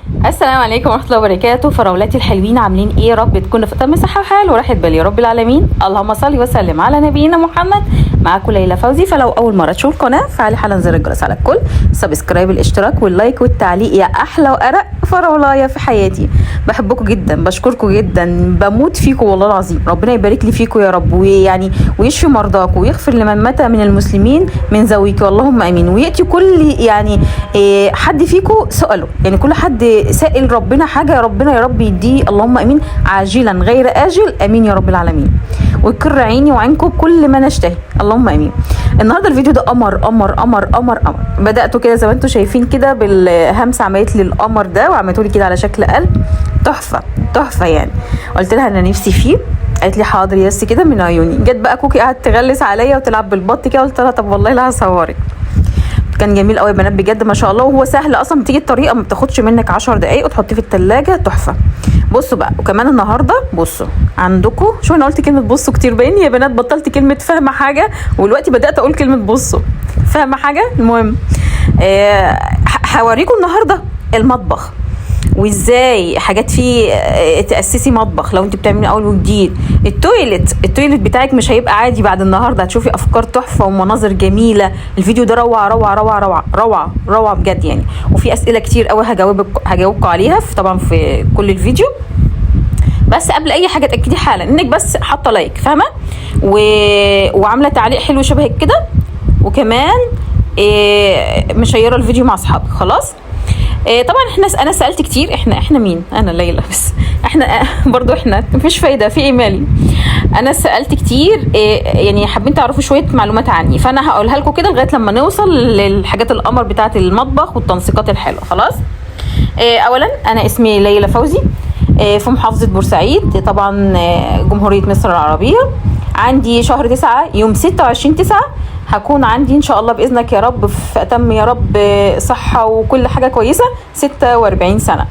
السلام عليكم ورحمة الله وبركاته. فراولاتي الحلوين عاملين ايه؟ يا رب تكونوا في تمام صحة وحال وراحة بال يا رب العالمين. اللهم صل وسلم على نبينا محمد. معاكم ليلى فوزي. فلو اول مرة تشوف القناة فعلي حالا زر الجرس على الكل، subscribe، الاشتراك وال like والتعليق يا احلى وارق فراولايه في حياتي. بحبكم جدا، بشكركم جدا، بموت فيكم والله العظيم. ربنا يبارك لي فيكم يا رب، ويعني ويشفي مرضاكم ويغفر لمن مات من المسلمين من ذويك، اللهم امين. وياتي كل يعني حد فيكم سأله، يعني كل حد سائل ربنا حاجة يا ربنا يا رب يديه، اللهم امين، عاجلا غير اجل، امين يا رب العالمين. ويكر عيني وعينكم بكل ما نشتهي، اللهم امين. النهارده الفيديو ده قمر قمر قمر قمر قمر. بداته كده زي ما انتم شايفين كده بالهمسه، عملت لي القمر ده وعملته لي كده على شكل قلب، تحفة تحفة يعني. قلت لها انا نفسي فيه، قالت لي حاضر يا كده من عيوني. جت بقى كوكي قعدت تغلس عليا وتلعب بالبط كده، قلت لها طب والله لا هصورك. كان جميل قوي يا بنات بجد ما شاء الله، وهو سهل اصلا، بتيجي الطريقة ما بتاخدش منك 10 دقايق وتحطيه في التلاجة، تحفة. بصوا بقى، وكمان النهارده بصوا عندكم، شو انا قلت كلمة بصوا كتير باين يا بنات، بطلت كلمة فاهمه حاجة ودلوقتي بدات اقول كلمة بصوا فاهمه حاجة. المهم هوريكم النهارده المطبخ وازاي حاجات فيه، تاسسي مطبخ لو انت بتعملي اول وجديد. ال toilet، ال toilet بتاعك مش هيبقى عادي بعد النهارده، هتشوفي افكار تحفة ومناظر جميلة. الفيديو ده روعه روعه روعه روعه روعه روعه بجد يعني. وفي اسئلة كتير قوي هجاوبكم عليها في طبعا في كل الفيديو. بس قبل اي حاجة اتاكدي حالا انك بس حاطه like، فاهمه، وعامله تعليق حلو شبه كده، وكمان مشيره الفيديو مع اصحابك. خلاص. طبعا احنا انا سالت كتير، احنا مين؟ انا ليلى بس احنا برضو احنا مفيش فايده في ايمالي. انا سالت كتير، يعني حابين تعرفوا شوية معلومات عني، فانا هقولها لكم كده لغاية لما نوصل للحاجات القمر بتاعه المطبخ والتنسيقات الحلوة. خلاص. اولا انا اسمي ليلى فوزي، في محافظة بورسعيد طبعا، جمهورية مصر العربية. عندي شهر 9 يوم 26/9 هكون عندي ان شاء الله باذنك يا رب في اتم يا رب صحة وكل حاجة كويسة 46 سنة.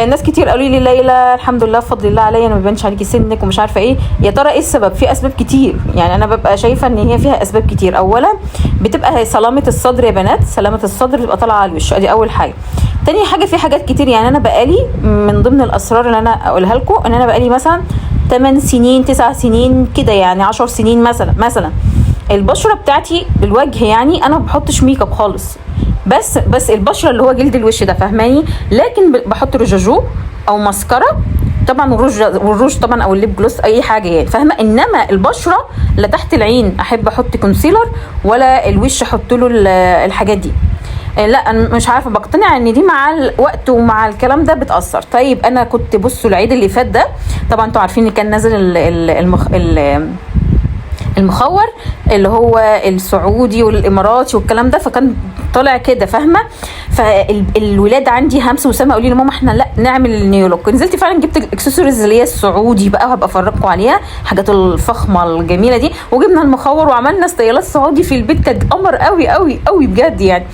ناس كتير قالوا لي ليلى الحمد لله بفضل الله عليا انا ما بيبانش عليكي سنك ومش عارفه ايه، يا ترى ايه السبب؟ في اسباب كتير يعني، انا ببقى شايفه ان هي فيها اسباب كتير. اولا بتبقى سلامه الصدر يا بنات، سلامه الصدر بتبقى طالعه على الوش، ادي اول حاجة. تاني حاجة في حاجات كتير يعني، انا بقالي من ضمن الاسرار اللي انا اقولها لكم ان انا بقالي مثلا 8 سنين 9 سنين كده يعني 10 سنين مثلا البشرة بتاعتي الوجه يعني انا ما بحطش make up خالص، بس البشرة اللي هو جلد الوش ده فاهماني، لكن بحط رجاجو او ماسكارا طبعا، والروج طبعا او ال lip gloss اي حاجة يعني فاهمه. انما البشرة لا تحت العين احب احط concealer ولا الوش احط له الحاجات دي، لا انا مش عارفه بقتنع ان دي مع الوقت ومع الكلام ده بتاثر. طيب انا كنت بصوا العيد اللي فات ده طبعا انتوا عارفين ان كان نازل المخور اللي هو السعودي والاماراتي والكلام ده، فكان طالع كده فاهمه. فالولاد عندي همس وسما قالوا لي ماما احنا لا نعمل ال new look. نزلت فعلا جبت الاكسسوارز اللي هي السعودي بقى، وهبقى افرجكم عليها الحاجات الفخمه الجميلة دي، وجبنا المخور وعملنا ستايلات سعودي في البيت، كانت قمر قوي قوي قوي بجد يعني.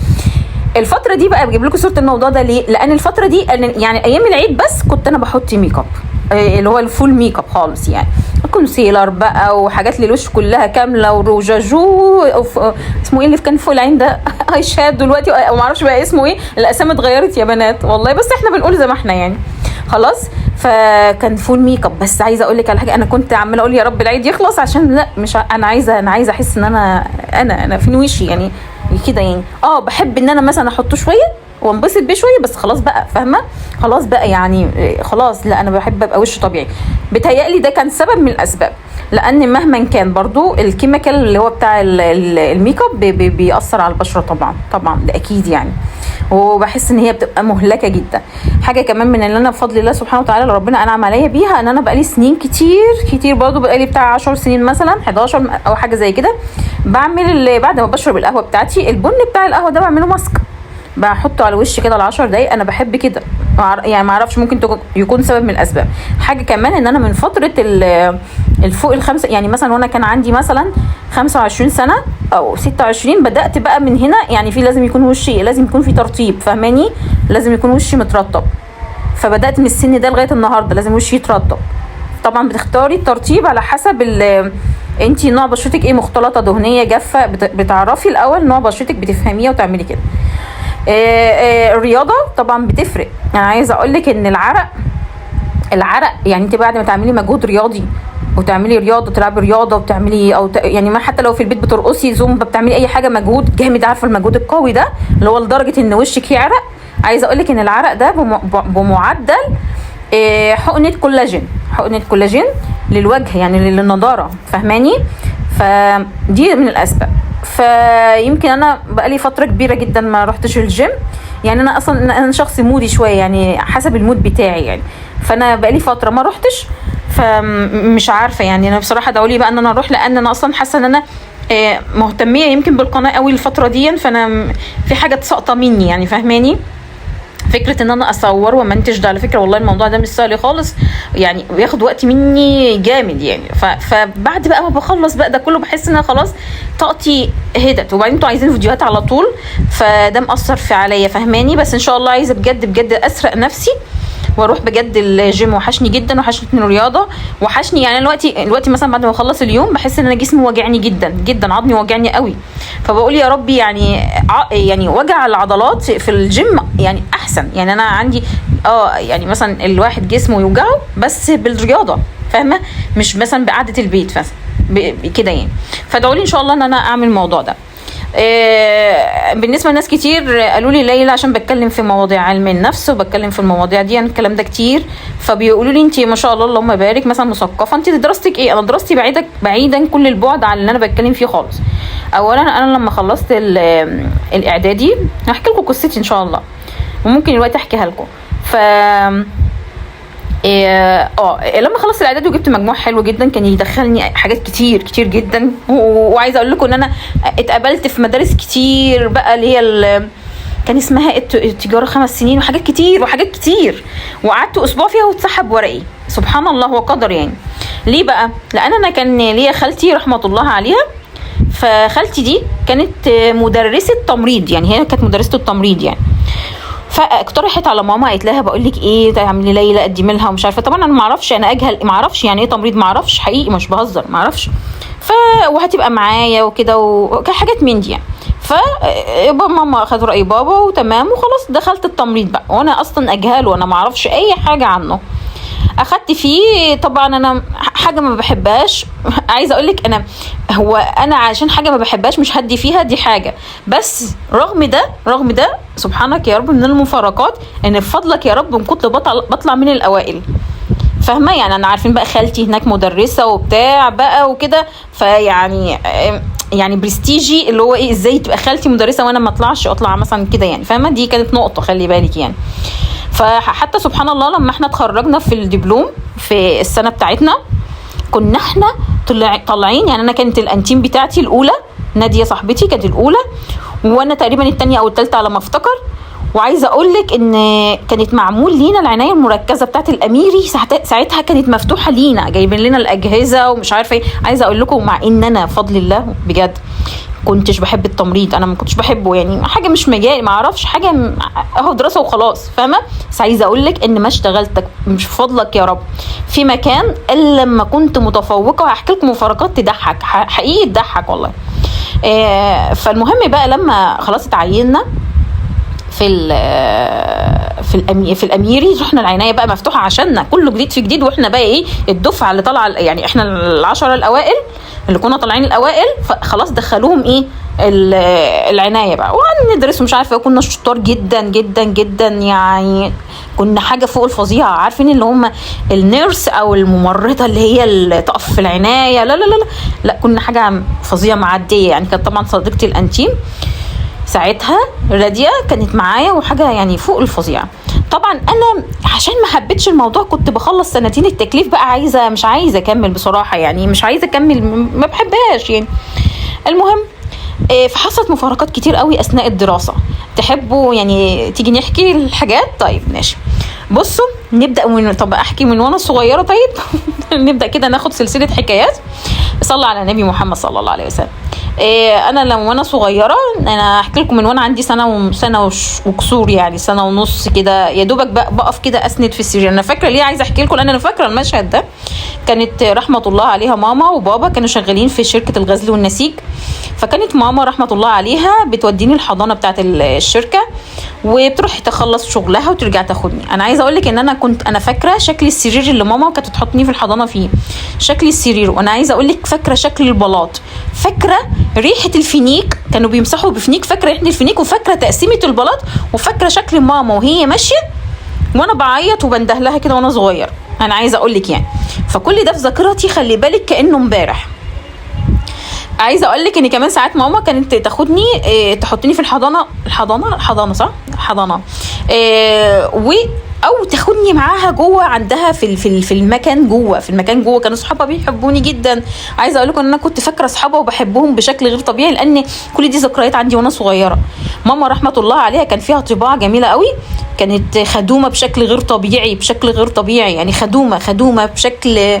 الفترة دي بقى بجيب لكم صوره الموضوع ده ليه؟ لان الفترة دي يعني ايام العيد بس كنت انا بحط make up، اللي هو ال full make up خالص يعني، concealer بقى وحاجات للوش كلها كاملة وروجاجو اسمه ايه اللي كان فوق العين ده eye shadow دلوقتي او ما اعرفش بقى اسمه ايه، الاسامي اتغيرت يا بنات والله، بس احنا بنقول زي ما احنا يعني خلاص. فكان full make up. بس عايزه اقول لك على حاجة، انا كنت عماله اقول يا رب العيد يخلص عشان لا مش انا عايزه، انا عايزه احس ان انا فين وشي يعني كده يعني. بحب ان انا مثلا احطه شوية وانبسط بيه شوية بس خلاص بقى فاهمه، خلاص بقى يعني خلاص، لا انا بحب ابقى وش طبيعي. بيتهيألي ده كان سبب من الاسباب، لان مهما كان برضو ال chemical اللي هو بتاع ال make up بيأثر على البشرة طبعا طبعا ده اكيد يعني، وبحس ان هي بتبقى مهلكه جدا. حاجة كمان من اللي انا بفضل الله سبحانه وتعالى اللي ربنا انعم عليا بيها، ان انا بقالي سنين كتير كتير برضو، بقالي بتاع 10 سنين مثلا 11 او حاجة زي كده، بعمل اللي بعد ما بشرب القهوة بتاعتي البن بتاع القهوة ده بعمله ماسك، بحطه على وشي كده ال10 دقايق. انا بحب كده يعني ما اعرفش ممكن يكون سبب من الاسباب. حاجة كمان ان انا من فترة الفوق الخمسة يعني مثلا وانا كان عندي مثلا 25 سنة او 26 بدات بقى من هنا يعني، في لازم يكون وشي لازم يكون في ترطيب فاهماني، لازم يكون وشي مترطب. فبدات من السن ده لغاية النهارده لازم وشي يترطب. طبعا بتختاري الترطيب على حسب انتي نوع بشرتك ايه، مختلطة دهنية جافة، بتعرفي الاول نوع بشرتك بتفهميها وتعملي كده. الرياضة طبعا بتفرق. انا عايزه اقول لك ان العرق يعني انت بعد ما تعملي مجهود رياضي وتعملي رياضة، تلعبي رياضة وبتعملي او يعني ما حتى لو في البيت بترقصي زومبا، بتعملي اي حاجة مجهود جامد، عارفه المجهود القوي ده اللي هو لدرجة ان وشك يعرق. عايزه اقول لك ان العرق ده بمعدل حقنه كولاجين، حقنه كولاجين للوجه يعني للنضاره، فاهماني؟ فدي من الاسباب. فيمكن انا بقالي فترة كبيرة جدا ما رحتش الجيم، يعني انا اصلا انا شخص moody شوية، يعني حسب ال mood بتاعي يعني، فانا بقالي فترة ما رحتش، فمش عارفه يعني. انا بصراحة دعولي بقى ان انا اروح، لان انا اصلا حاسه ان انا مهتميه يمكن بالقناة قوي الفترة دي، فانا في حاجة ساقطه مني يعني، فاهماني؟ فكرة ان انا اصور ومنتج ده على فكرة والله الموضوع ده مش سهل خالص يعني، بياخد وقت مني جامد يعني. فبعد بقى ما بخلص بقى ده كله بحس ان انا خلاص طاقتي هدت، وبعدين انتوا عايزين فيديوهات على طول، فده مأثر في عليا، فاهماني؟ بس ان شاء الله عايزه بجد بجد اسرق نفسي واروح بجد الجيم. وحشني جدا، وحشتني الرياضة، وحشني يعني. دلوقتي مثلا بعد ما اخلص اليوم بحس ان انا جسمي واجعني جدا جدا، عظمي واجعني قوي، فبقول يا ربي يعني يعني وجع العضلات في الجيم يعني احسن. يعني انا عندي يعني مثلا الواحد جسمه يوجعه بس بالرياضة، فاهمه؟ مش مثلا بقعده البيت مثلا كده يعني. فادعوا لي ان شاء الله ان انا اعمل الموضوع ده. بالنسبة لناس كتير قالوا لي ليلى عشان بتكلم في مواضيع علم النفس وبتكلم في المواضيع دي يعني الكلام ده كتير، فبيقولوا لي انت ما شاء الله اللهم بارك مثلا مثقفة، انت دراستك ايه؟ انا دراستي بعيدا كل البعد عن اللي انا بتكلم فيه خالص. اولا انا لما خلصت الاعدادي هحكي لكم قصتي ان شاء الله، وممكن دلوقتي احكيها لكم. ف لما خلصت الاعداد وجبت مجموع حلو جدا كان يدخلني حاجات كتير كتير جدا، وعايزه اقول لكم ان انا اتقبلت في مدارس كتير بقى اللي هي كان اسمها التجارة 5 سنين وحاجات كتير وحاجات كتير، وقعدت اسبوع فيها واتسحب ورقي، سبحان الله هو قدر يعني. ليه بقى؟ لان انا كان ليا خالتي رحمه الله عليها، فخالتي دي كانت مدرسه تمريض، يعني هي كانت مدرسه التمريض يعني، فاقترحت على ماما قالت لها بقول لك ايه تعملي ليلى قدمي لها ومش عارفه. طبعا انا ما اعرفش، انا اجهل، ما اعرفش يعني ايه تمريض، ما اعرفش حقيقي، مش بهزر، ما اعرفش. وهتبقى معايا وكده وحاجات من دي يعني. ف ماما اخذت راي بابا وتمام وخلاص دخلت التمريض بقى، وانا اصلا اجهل وانا ما اعرفش اي حاجة عنه. اخدت فيه طبعا انا حاجة ما بحبهاش، عايزه اقول لك انا هو انا عشان حاجة ما بحبهاش مش هدي فيها، دي حاجة، بس رغم ده سبحانك يا رب من المفارقات ان بفضلك يا رب كنت بطلع من الاوائل، فاهمه يعني؟ انا عارفين بقى خالتي هناك مدرسه وبتاع بقى وكده، فيعني يعني برستيجي اللي هو ايه، ازاي تبقى خالتي مدرسه وانا ما اطلعش، اطلع مثلا كده يعني، فاهمه؟ دي كانت نقطة خلي بالك يعني. فحتى سبحان الله لما احنا اتخرجنا في الدبلوم في السنة بتاعتنا كنا احنا طالعين يعني، انا كانت الانتيم بتاعتي الاولى ناديه صاحبتي كانت الاولى، وانا تقريبا الثانية او الثالثة على ما افتكر. وعايزه اقول لك ان كانت معمول لينا العناية المركزة بتاعت الاميري ساعتها كانت مفتوحة لينا، جايبين لنا الاجهزة ومش عارفه ايه. عايزه اقول لكم مع ان انا بفضل الله بجد كنتش بحب التمريض، انا ما كنتش بحبه يعني، حاجة مش مجالي، ما اعرفش حاجة، اهو دراسة وخلاص، فاهمه؟ بس عايزه اقول لك ان ما اشتغلت مش بفضلك يا رب في مكان الا لما كنت متفوقه. وهحكي لكم مفارقات تضحك، حقيقي تضحك والله. فالمهم بقى لما خلاص اتعيننا في الاميري، رحنا العناية بقى مفتوحة عشاننا، كله جديد في جديد، واحنا بقى ايه الدفعة اللي طالعه يعني، احنا ال10 الاوائل اللي كنا طالعين الاوائل، فخلاص دخلوهم ايه العناية بقى وندرس ومش عارفه. كنا شطار جدا جدا جدا يعني، كنا حاجة فوق الفظيعة، عارفين اللي هم النيرس او الممرضة اللي هي اللي تقف في العناية، لا لا لا لا، لا كنا حاجة فظيعة معدية يعني. كانت طبعا صديقتي الانتيم ساعتها رادية كانت معايا، وحاجة يعني فوق الفظيعة. طبعا انا عشان ما حبيتش الموضوع كنت بخلص سنتين التكليف بقى، عايزة مش عايزة اكمل بصراحة يعني، مش عايزة اكمل، ما بحبهاش يعني. المهم فحصلت مفارقات كتير قوي اثناء الدراسة. تحبوا يعني تيجي نحكي الحاجات؟ طيب ماشي. بصوا نبدأ من، طب احكي من وانا صغيرة طيب نبدأ كده ناخد سلسلة حكايات. صلى على النبي محمد صلى الله عليه وسلم. انا لما وانا صغيرة، انا احكي لكم من وانا عندي سنة وسنة وكسور، يعني سنة ونص كده، يا دوبك بقف كده اسند في السرير. انا فاكره ليه عايزه احكي لكم، لان انا فاكره المشهد ده. كانت رحمه الله عليها ماما وبابا كانوا شغالين في شركة الغزل والنسيج، فكانت ماما رحمه الله عليها بتوديني الحضانة بتاعه الشركة، وبتروح تخلص شغلها وترجع تاخدني. انا عايزه اقول لك ان انا كنت فاكره شكل السرير اللي ماما كانت تحطني في الحضانة فيه، شكل السرير. وانا عايزه اقول لك فاكره شكل البلاط، فاكره ريحه الفينيك، كانوا بيمسحوا بفينيك، فاكره ريحه الفينيك، وفاكره تقسيمه البلاط، وفاكره شكل ماما وهي ماشية وانا بعيط وبندهلها كده وانا صغير. انا عايزه اقول لك يعني فكل ده في ذاكرتي، خلي بالك كانه امبارح. عايزه اقول لك ان كمان ساعات ماما كانت تاخدني تحطني في الحضانة، الحضانة صح، الحضانة، و او تاخدني معاها جوه عندها في المكان جوه، في المكان جوه. كانوا صحابها بيحبوني جدا. عايزه اقول لكم ان انا كنت فاكره اصحابها وبحبهم بشكل غير طبيعي، لان كل دي ذكريات عندي وانا صغيرة. ماما رحمه الله عليها كان فيها طباع جميلة قوي، كانت خدومه بشكل غير طبيعي، بشكل غير طبيعي، يعني خدومه بشكل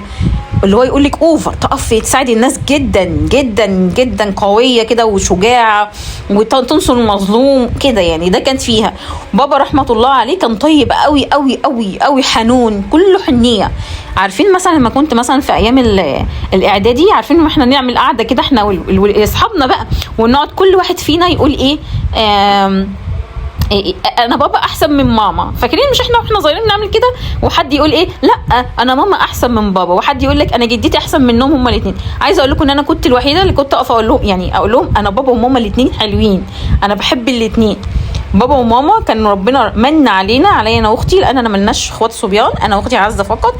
اللي هو يقول لك over، تقفي تساعدي الناس جدا جدا جدا، قوية كده وشجاعة وتنصر المظلوم كده يعني، ده كانت فيها. بابا رحمه الله عليه كان طيب قوي قوي قوي قوي، حنون، كله حنيه. عارفين مثلا لما كنت مثلا في ايام الاعدادي، عارفين ما احنا نعمل قعدة كده احنا واصحابنا بقى، ونقعد كل واحد فينا يقول ايه، إيه انا بابا احسن من ماما. فاكرين مش احنا واحنا صغيرين بنعمل كده؟ وحد يقول ايه، لا انا ماما احسن من بابا، وحد يقول لك انا جدتي احسن منهم هما الاثنين. عايزه اقول لكم ان انا كنت الوحيدة اللي كنت اقف اقول لهم، يعني اقول لهم انا بابا وماما الاثنين حلوين، انا بحب الاثنين. بابا وماما كان ربنا من علينا، عليا انا واختي، لان انا ملناش اخوات صبيان، انا واختي عزه فقط.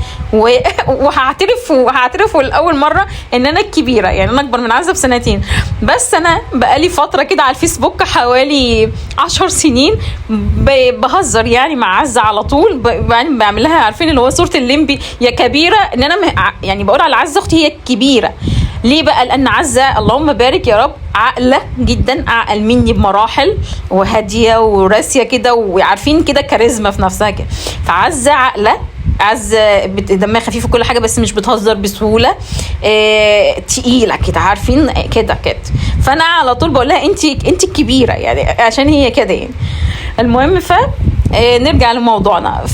وهعترف لاول مرة ان انا الكبيرة، يعني انا اكبر من عزه بسنتين بس. انا بقالي فترة كده على الفيسبوك حوالي 10 سنين بهزر يعني مع عزه على طول، يعني بعمل لها، عارفين اللي هو صوره الليمبي يا كبيرة، ان انا يعني بقول على عزه اختي هي الكبيرة. ليه بقى؟ لان عزه اللهم بارك يا رب عاقلة جدا، اعقل مني بمراحل، وهاديه وراسيه كده، وعارفين كده كاريزما في نفسها كده. فعزه عاقلة، عزه دمها خفيف وكل حاجة، بس مش بتهزر بسهولة، تقيلة كده، عارفين كده كده. فانا على طول بقول لها انت الكبيرة يعني، عشان هي كده يعني. المهم نرجع لموضوعنا.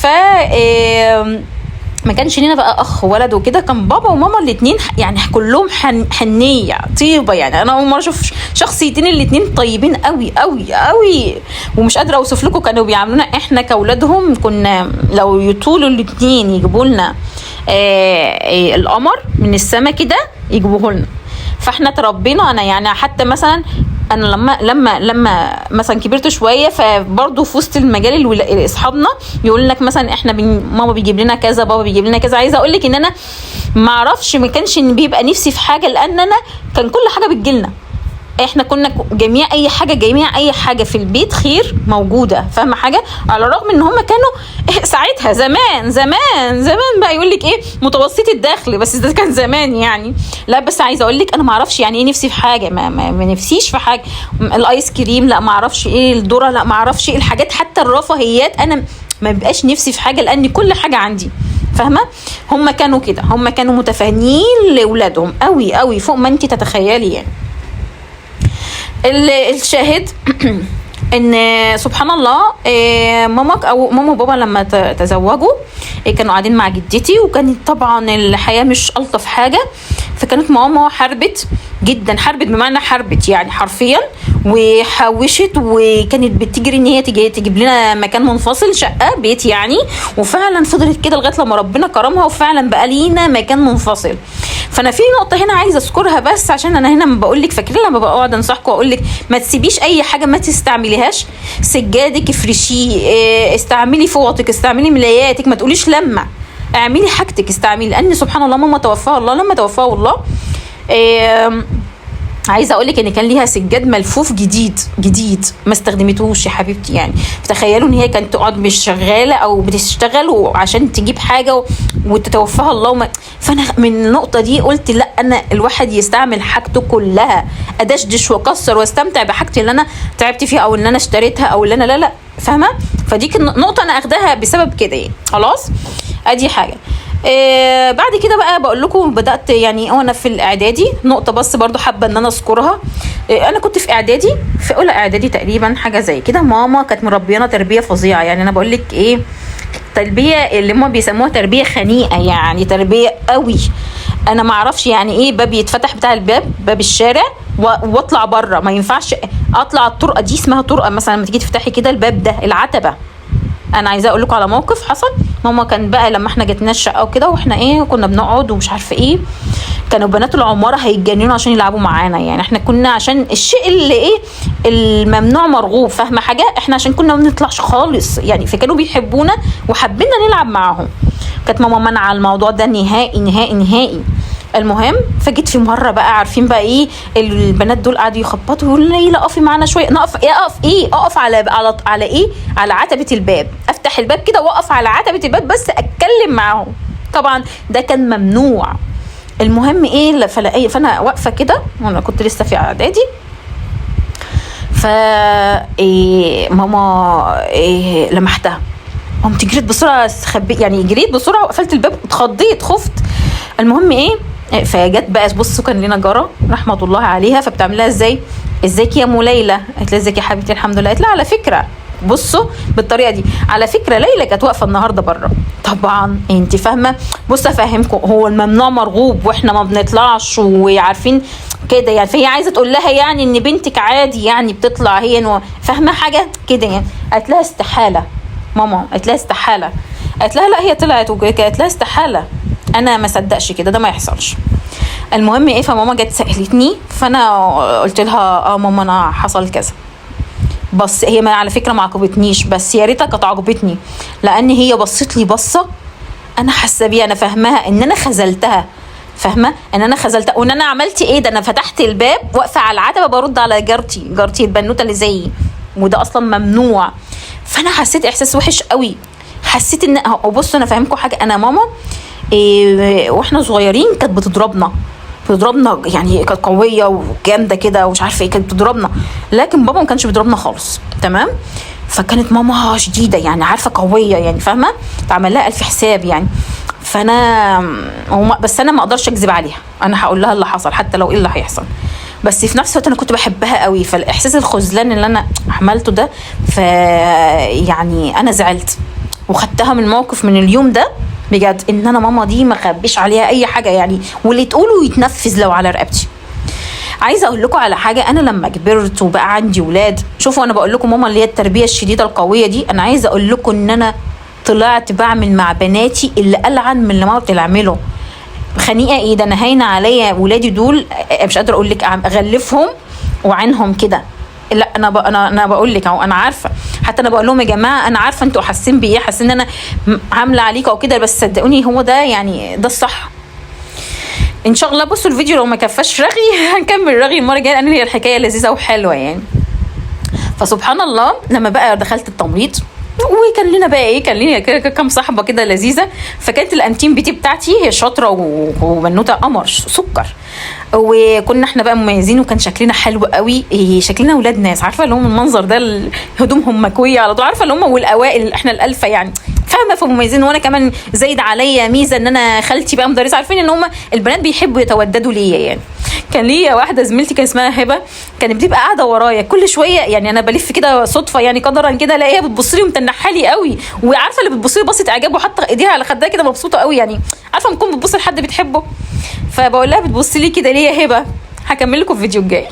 ما كانش لينا بقى اخ ولد وكده، كان بابا وماما الاتنين يعني كلهم حنيه طيبة. يعني انا اول مرة اشوف شخصيتين الاتنين طيبين قوي قوي قوي، ومش قادرة اوصف لكم كانوا بيعاملونا احنا كاولادهم. كنا لو يطولوا الاتنين يجيبوا لنا القمر من السما كده يجيبوه لنا. فاحنا تربينا، انا يعني حتى مثلا انا لما لما مثلا كبرت شوية، فبرضه في وسط المجال اصحابنا يقول لك مثلا احنا ماما بيجيب لنا كذا، بابا بيجيب لنا كذا. عايزه اقول لك ان انا ما اعرفش، ما كانش ان بيبقى نفسي في حاجة، لان انا كان كل حاجة بتجيلنا. احنا كنا جميع اي حاجة، جميع اي حاجة في البيت خير موجودة، فاهمه حاجة؟ على الرغم ان هم كانوا ساعتها زمان زمان زمان بقى يقول لك ايه متوسط الدخل، بس ده كان زمان يعني. لا بس عايزه اقول لك انا ما اعرفش يعني ايه نفسي في حاجة، ما نفسيش في حاجة. الايس كريم لا ما اعرفش ايه، الذرة لا ما اعرفش ايه، الحاجات حتى الرفاهيات انا ما بيبقاش نفسي في حاجة، لان كل حاجة عندي، فاهمه؟ هم كانوا كده، هم كانوا متفانين لاولادهم قوي قوي فوق ما انت تتخيلي يعني. الشاهد ان سبحان الله، ماما او ماما وبابا لما تزوجوا، كانوا قاعدين مع جدتي، وكانت طبعا الحياة مش الطف حاجة. فكانت ماما حاربت جدا، حاربت بمعنى حاربت يعني حرفيا، وحوشت، وكانت بتجري ان هي تجيب لنا مكان منفصل، شقه بيت يعني. وفعلا فضلت كده لغاية لما ربنا كرمها، وفعلا بقى لينا مكان منفصل. فانا في نقطة هنا عايزه اذكرها بس، عشان انا هنا بقول لك، فاكرين لما بقعد انصحكم واقول لك ما تسيبيش اي حاجة ما تستعمليهاش، سجادك افرشيه، استعملي فوطك، استعملي ملاياتك، ما تقوليش لما، اعملي حاجتك استعملي. لان سبحان الله ماما توفاها الله، لما توفاها الله، عايزه اقول لك ان كان ليها سجاد ملفوف جديد جديد ما استخدمتهوش يا حبيبتي يعني. فتخيلوا ان هي كانت تقعد مش شغالة او بتشتغل وعشان تجيب حاجة وتتوفاها الله فانا من النقطة دي قلت لا، انا الواحد يستعمل حاجته كلها، ادشدش واكسر واستمتع بحاجتي اللي انا تعبت فيها او اللي انا اشتريتها او اللي انا لا لا، فاهمه؟ فدي نقطة انا اخدها بسبب كده يعني. خلاص، ادي حاجة. بعد كده بقى بقول لكم بدات يعني وانا في الاعدادي، نقطة بس برضو حابة ان انا اذكرها. انا كنت في اعدادي، في اولى اعدادي تقريبا، حاجة زي كده. ماما كانت مربيانا تربيه فظيعة، يعني انا بقول لك ايه، تربيه اللي هم بيسموها تربيه خنيقه، يعني تربيه قوي. انا ما اعرفش يعني ايه باب يتفتح بتاع الباب، باب الشارع، واطلع بره، ما ينفعش اطلع الطرقه دي، اسمها طرقه مثلا لما تيجي تفتحي كده الباب ده، العتبة. انا عايزه اقول لكم على موقف حصل. ماما كان بقى لما احنا جتنا الشقة وكده، واحنا ايه كنا بنقعد ومش عارفه ايه، كانوا بنات العمارة هيتجننوا عشان يلعبوا معانا. يعني احنا كنا عشان الشيء اللي ايه الممنوع مرغوب، فاهمه حاجة، احنا عشان كنا ما بنطلعش خالص يعني، فكانوا بيحبونا وحبينا نلعب معاهم. كانت ماما منع الموضوع ده نهائي نهائي نهائي. المهم فجيت في مرة بقى، عارفين بقى ايه، البنات دول قعدوا يخبطوا يقولوا ليلى اقفي معانا شوية. نقف ايه؟ اقف ايه؟ اقف على على على ايه؟ على عتبة الباب، افتح الباب كده واقف على عتبة الباب بس اتكلم معاهم. طبعا ده كان ممنوع. المهم ايه، فانا واقفة كده وانا كنت لسه في اعدادي، ف إيه ماما إيه لمحتها، قمت جريت بسرعة، خبي يعني، جريت بسرعة وقفلت الباب، اتخضيت خفت. المهم ايه، فجت بقى بصوا، كان لنا جاره رحمه الله عليها، فبتعملها ازاي، ازيك يا ام ليلى؟ قالت لها ازيك يا حبيبتي الحمد لله. قالت لها على فكرة، بصوا بالطريقة دي، على فكرة ليلى كانت واقفة النهارده بره. طبعا انت فاهمه، بص افهمكم، هو الممنوع مرغوب واحنا ما بنطلعش وعارفين كده يعني، فهي عايزه تقول لها يعني ان بنتك عادي يعني بتطلع هي، فاهمه حاجة كده يعني. قالت لها استحالة ماما، قالت لها استحالة، قالت لها لا هي طلعت، قالت لها استحالة، انا ما صدقش كده، ده ما يحصلش. المهم ايه، فماما جت سالتني، فانا قلت لها اه ماما انا حصل كذا. بس هي ما على فكرة ما عاقبتنيش، بس يا ريتها كانت عاقبتني، لان هي بصت لي بصة انا حاسه بيها، انا فاهماها ان انا خذلتها، فاهمه ان انا خذلتها وان انا عملت ايه، ده انا فتحت الباب واقفة على العتبة برد على جارتي البنوته اللي زيي، وده اصلا ممنوع. فانا حسيت احساس وحش قوي، حسيت ان بصوا انا فاهمكم حاجة، انا ماما إيه واحنا صغيرين كانت بتضربنا يعني كانت قوية وجامده كده ومش عارفه ايه، كانت بتضربنا، لكن بابا ما كانش بيضربنا خالص، تمام. فكانت ماما شديدة يعني، عارفه قوية يعني، فاهمه، اتعمل لها الف حساب يعني. فانا بس انا ما اقدرش اكذب عليها، انا هقول لها اللي حصل حتى لو ايه اللي هيحصل، بس في نفس الوقت انا كنت بحبها قوي، فالاحساس الخذلان اللي انا عملته ده، ف يعني انا زعلت وخدتها من موقف من اليوم ده بجد، ان انا ماما دي ما خبيش عليها اي حاجة يعني، واللي تقوله يتنفذ لو على رقبتي. عايزه اقول لكم على حاجة، انا لما كبرت وبقى عندي ولاد، شوفوا انا بقول لكم ماما اللي هي التربية الشديدة القوية دي، انا عايزه اقول لكم ان انا طلعت بعمل مع بناتي اللي العن من اللي ماما بتعمله. خنيقه ايه ده، انا هاينه عليا ولادي دول، مش قادرة اقول لك، اغلفهم وعينهم كده. لا انا انا بقول لك اهو، انا عارفه، حتى انا بقول لهم يا جماعة انا عارفه انتوا حاسين بايه، حاسين ان انا عامله عليكم او كده، بس صدقوني هو ده يعني، ده الصح ان شاء الله. بصوا الفيديو لو ما كفاش رغي هنكمل رغي المرة الجاية، لان هي الحكاية لذيذة وحلوه يعني. فسبحان الله لما بقى دخلت التمريض، وكان لنا بقى ايه، كان لنا كام صاحبه كده لذيذة، فكانت الانتيم بتي بتاعتي هي شاطرة وبنوته قمر سكر، وكنا احنا بقى مميزين، وكان شكلنا حلو قوي، إيه شكلنا ولاد ناس، عارفه اللي هم المنظر ده، هدومهم مكويه على طول، عارفه اللي هم والاوائل احنا الالفة يعني، فاهمه، فمميزين. وانا كمان زايد عليا ميزة ان انا خالتي بقى مدرسه، عارفين ان هم البنات بيحبوا يتوددوا ليا يعني. كان ليا واحدة زميلتي كان اسمها هبه، كانت بتبقى قاعدة ورايا كل شوية يعني، انا بلف كده صدفة يعني قدرا كده الاقيها بتبص لي ومتنحه لي قوي، وعارفه اللي بتبص لي بصة اعجاب وحاطه ايديها على خدها كده مبسوطة قوي يعني، عارفه لما تكون بتبص لحد بتحبه. فبقول لها بتبصي لي كده ليه يا هبه؟ هكمل لكم الفيديو الجاي.